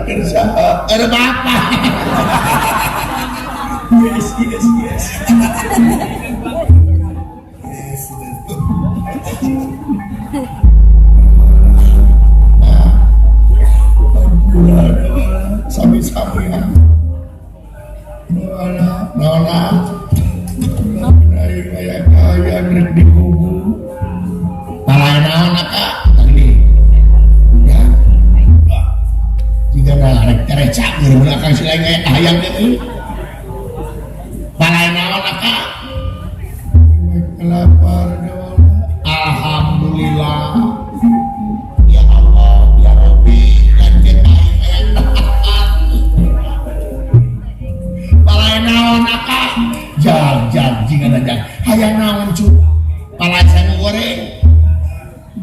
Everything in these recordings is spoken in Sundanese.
Keur saha? Keur bapak. Yes, yes, yes. Yes. Sami-sami ya. Wala, Nona, aing aya kahayang rek dikubu. Palai naon aka? Tadi. Ya. Jika na rek tereh cager mun akang si lain aya kahayang teh euy. Palai naon aka? Kelapar wala. Alhamdulillah. Ya Allah, ya Rabbi, lanjut aing aya dahar. Palai naon aka? Jag jag jigana jag. Hayang naon cu? Palai sangu goreng.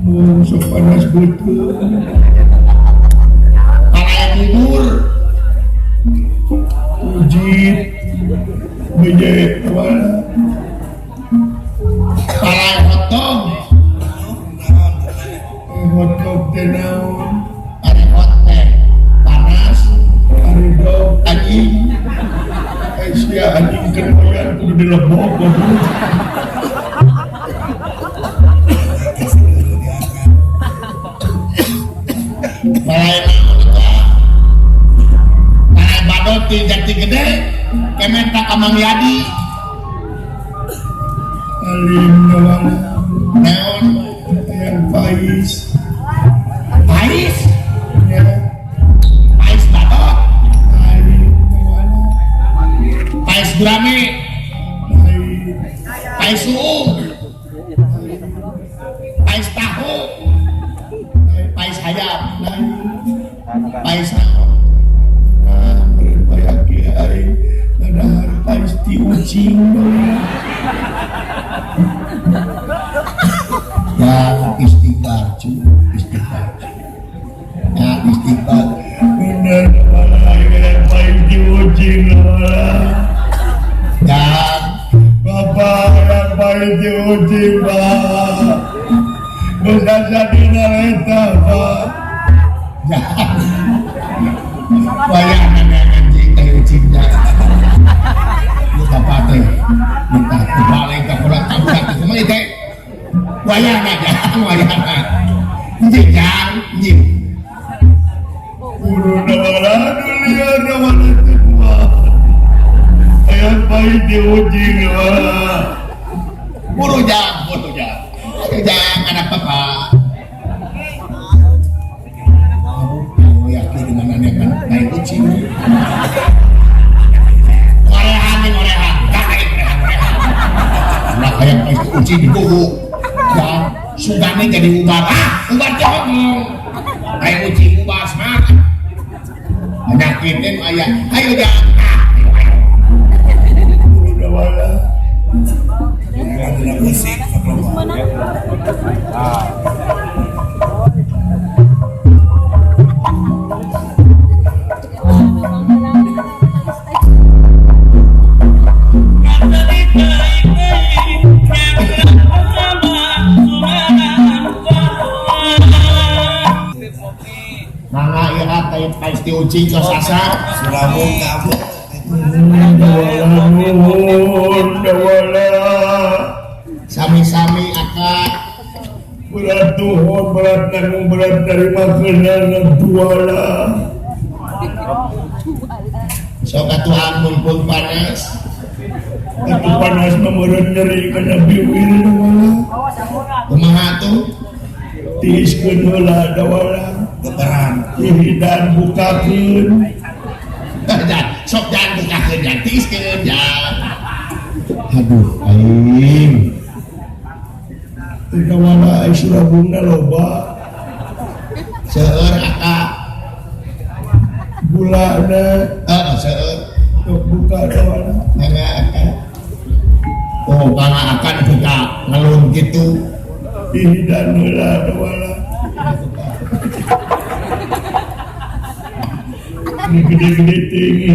Mung sok panas beuteung. Palai bubur. Ujit. Beje wala. Palai hotdog. Hotdog teh naon? Ari hot teh panas, Ari dog. Anjing. Eh sia anjing keur doyan kudu dilebok goblok. Palai naon eta? Palai badot ti Jati Gede, kementa ka Mang Yadi. Alim wala. Naon? Hayang pais. Pais? Ya. Pais badot, Aing wala. Pais gurame, Aing. Pais suung, pais tahu, pais ayam, pais naon? Nah, meureun bayak ge aing ngadahar pais ti ucing wala. Ya istighfar cu, istighfar. Ya istighfar. Bener wala aing hayang pais ti ucing wala. Dan Bapak hayang pais ti ucing Pak. Geus asa dina eta Pak. Jangan. Wayang anjing teh ucingnya. Lu bapak teh minta kebalik ka kula kabudak teh kumaha teh? Wayang aja, wayang. Anjing jang, anjing. Buru wala liar wala teh kumaha. Hayang pais ti ucing wala. Buru jang, buru jang. Ayo jang, anak bapak. Aduh, yakin di mana nih kan naik kucing. Ngorehan nih ngorehan, kain ngorehan ngorehan. Nah kayak pais ti ucing di buku. Jang, sugane jadi ubar. Ah, ubar teh ngomong. Kayak ucing ubar semangat. Penyakitin ayah. Ayo jang. Ah, ayo ayo. Buru wala. Musik. Mangga ieu teh pais ti ucing tos asa. Suramu kamu. Wala nuhun wala. Sami-sami aka. Berat tuhon berat nanggung berat dari makanan juala. Sok atuh mumpung panas. Atuh panas mah meureun nyeri kana biwir wala. Kumaha tuh? Tiiskeun heula da wala. Geberan. Ihidan bukakeun. Jangan, sok jangan bukakeun jangan tiiskeun jangan. Aduh, aing. Teu wala ai surabungna loba. Seueur aka. Gulana Heeh, seueur. sok buka da wala. Mangga aka. Oh, mangga akan buka ngelun gitu. Ihidan heula da wala. Ini gede-gede tinggi.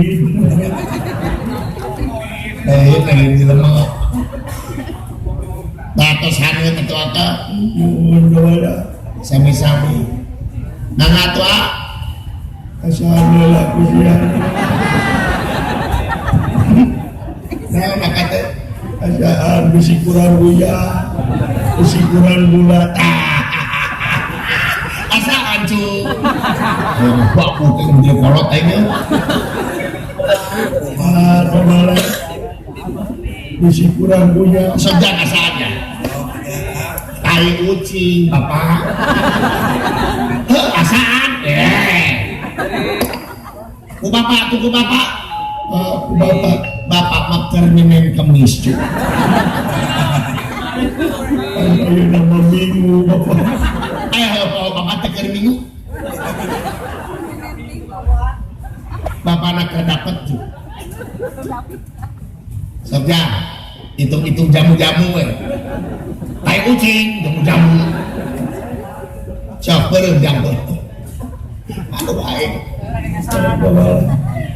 Eh, lain jelema. Batos haneut atuh aka. Nuhun da wala. Sami-sami. Mangga atuh ah. Asaan heula ku sia. Naon kata? Asaan bisi kurang gula. Bisi kurang gula. Asaan cu. Baku teh dia kolot aing nya. Ah, pamala. Bisi kurang gula. Sejak asaannya. Tai ucing, Bapak. Heuh, asaan. Eh. Ku bapak, ku bapak. Ku bapak. Bapak mah keur nyenen kemis cu. Ayeuna mah minggu, Bapak. Eh, bapak teh keur minggu. Bapak nak keur dapet cu. Sok jang, hitung-hitung jamu-jamu we. Tai ucing, jamu-jamu. Sok beureum jang beureum. Aduh aing.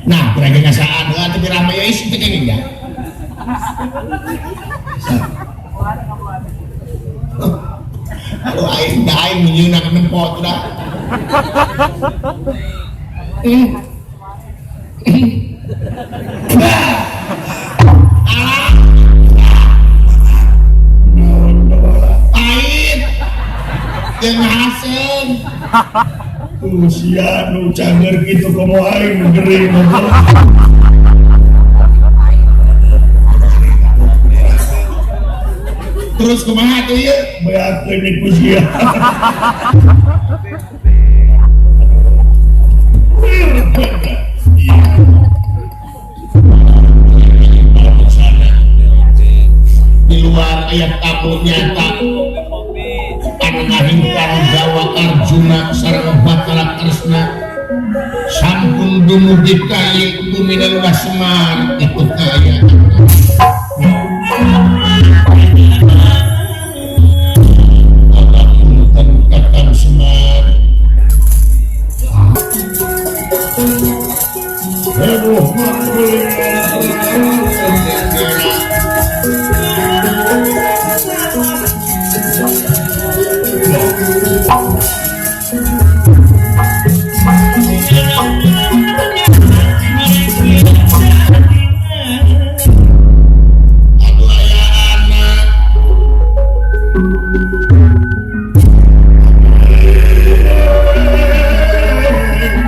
Nah, berage ngasaan heula teh birah mah isi teh geuning ya. Aduh aing da aing nyieunna nempo tuh dah. Alah. Pahit. Jeung haseum. Usia nu cager kitu komo aing nu gering goblok. Terus kumaha tuh ieu? Beakeun di ku sia. Di luar ayat tamu nyata anu ngahingkang Jawa Arjuna sareng Batara Kresna sampun dumugi ka ieu bumi Lurah Semar itu kaayaan. Punten Kakang Semar. Heboh Aduh aya anak.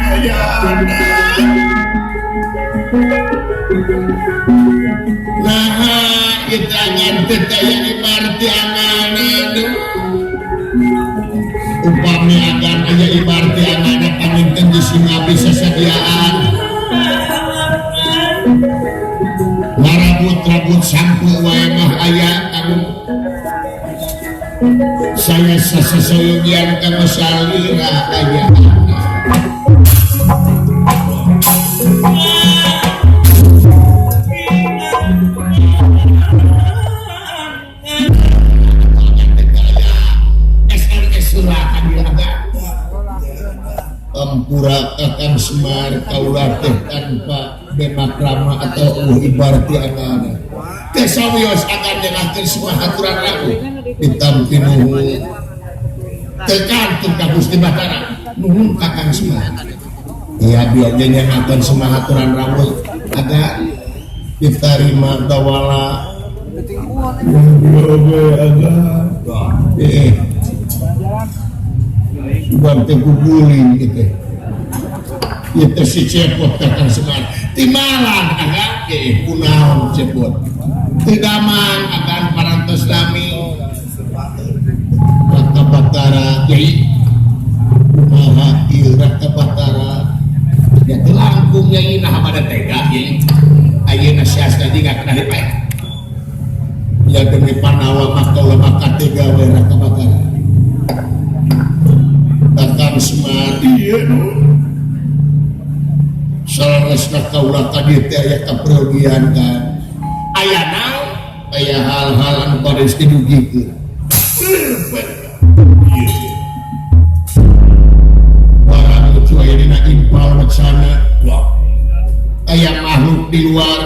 Aya anak. Nah, ieu teh angan teh aya ibarti angan. Upami agan aya ibarti angan panginten di sini bisa sadiaan. Ngarabut-rabut sampu wae mah aya anu saya sasasoyogian kanggo salira aya. Ampura Kakang Semar kaula teh tanpa bemakrama atau ibarti anana. Teh sawios akan nyerahkeun semua aturan aku ditampi nuhun. Teu kantun ka Gusti Batara nuhun Kakang Semar. Iya biar nyenyengakeun semua aturan rawuh aga ditarima dawala. Sugan teh guguling gitu. Ieu teh si cepot Kakang Semar. Timalan aga kunaon cepot. Teu damang agan parantos lami. Raka Batara jadi kumaha ieu Raka Batara. Ya teu langkung nya nah pada tega ieu. Ayeuna sias tadi gak kena dipae. Ya demi Pandawa mah kaula mah katega we Raka Batara. Kakang Semar ieu nu saleresna kaula ka dieu teh aya kapergian kan. Aya naon? Aya hal-hal anu bade didugikeun. Barang lucu aya dina impal laksana. Aya makhluk di luar.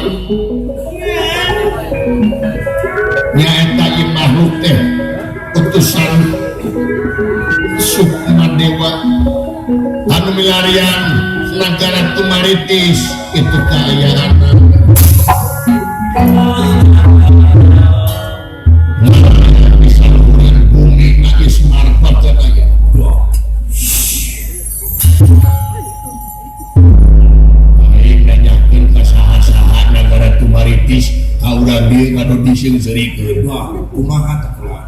Nyaeta ieu makhluk teh utusan Sukma Dewa anu milarian Nagara Tumaritis itu kaayaan bisa luhureun bumi na Semar aya. Aing nanyakeun ka saha-saha nagara Tumaritis ka urang dieu ngadu diseungseurikeun. Wah, kumaha teh kula?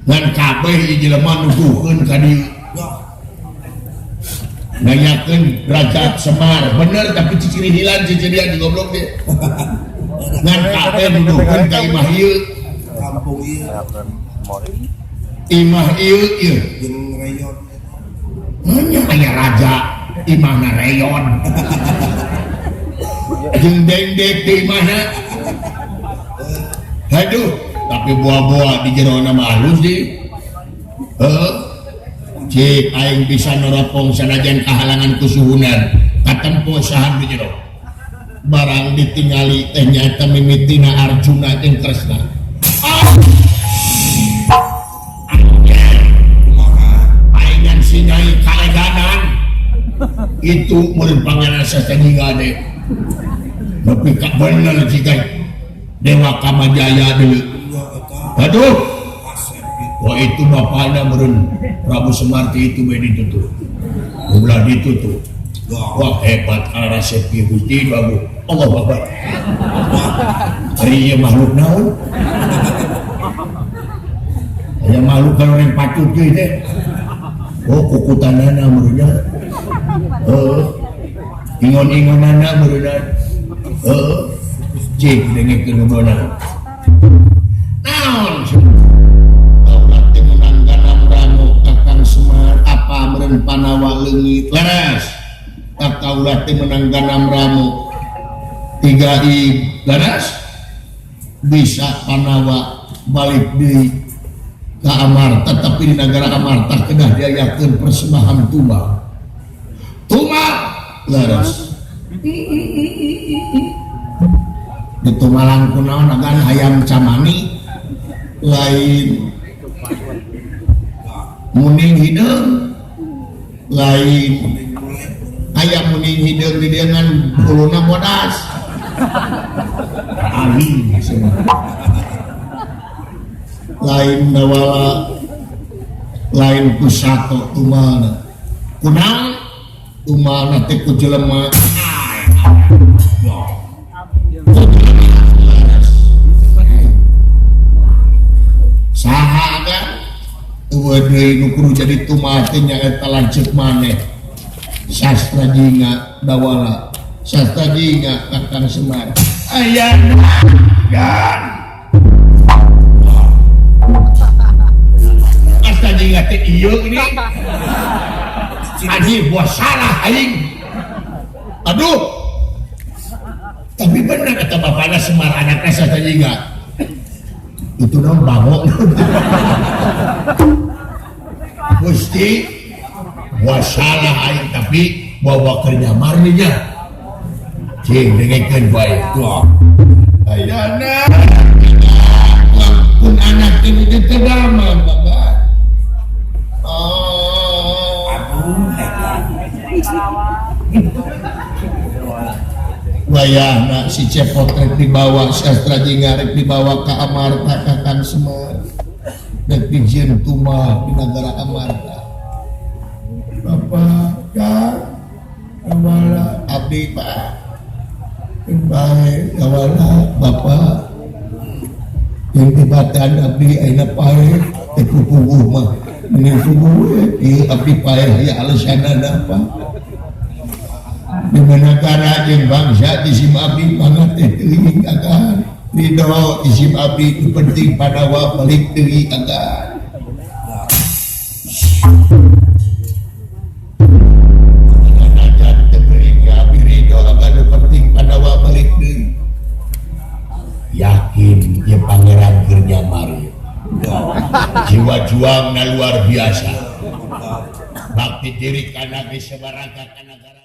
Ngan kabeh ieu jelema nuduhkeun ka dieu. Nanyakeun Raja Semar bener tapi ciciri hilang cicirian di goblok dia. Ngan kabeh nuduhkeun ka imah ieu. Kampung ieu. Imah ieu ieu. Jeung reyon. Hanya aya raja imahna reyon. Jeung dengdek di imahna. Aduh, tapi buah-buah di jerona mah halus di. Heeh. Cik aing bisa noropong sanajan kahalangan kusuhunan katempo saha di jero. Barang ditingali teh nyaeta mimitina Arjuna jeung Kresna. Aing si Nyai kaleganan. Itu murid Pangeran Sastra de. Tapi ka bener jika Dewa Kamajaya deui. Aduh. Wah itu bapaknya meureun Prabu Semarti itu bae ditutup. Ulah ditutup. Wah hebat kalarasep ieu Gusti Prabu. Allah Akbar. Ari ieu makhluk naon? Aya makhluk kalau yang patut ieu teh. Oh kukutanana meureunnya. Heuh. Ingon-ingonana meureunna. Heuh. Cik dengekeun ngobrolna. Naon? Apa meureun Panawa leungit leres kaula teh menang ganam ramu tiga i leres bisa Panawa balik deui ka Amarta tapi di negara Amarta kedah diayakeun persembahan tumbal tumbal leres ditumbalan kunaon agan hayam camani lain muning hideung lain ayam muning hideung di dieu ngan huluna bodas aing lain nawala lain kusato tumana kunaon tumana teh ku jelema saha kan deui nu kudu jadi tumal teh nyaeta lanceuk maneh Sastra Jingga Dawala Sastra Jingga Kakang Semar aya kan Sastra Jingga teh ieu ini anjing buah salah aing aduh tapi bener kata bapakna Semar anakna Sastra Jingga itu naon bangok Gusti buah salah aing tapi bawa keur nyamar nya cing dengekeun bae ayana pun anak ini teu damang bapak oh aduh wayahna si Cepot rek dibawa Sastra Jingga rek dibawa ka Amarta Kakang Semar rek dijieun tumbal di nagara Amarta Bapak kan awala abdi Pak bae awala Bapak yang tibatan abdi ayeuna paeh teh puguh mah mending puguh ieu abdi paeh aya alesanana Pak di negara jeung bangsa disim abdi banget teh teuing agan ridho disim abdi nu penting Panawa balik deui agan yakin dia pangeran keur nyamar jiwa juangna luar biasa bakti diri kana geus sabaraha kana.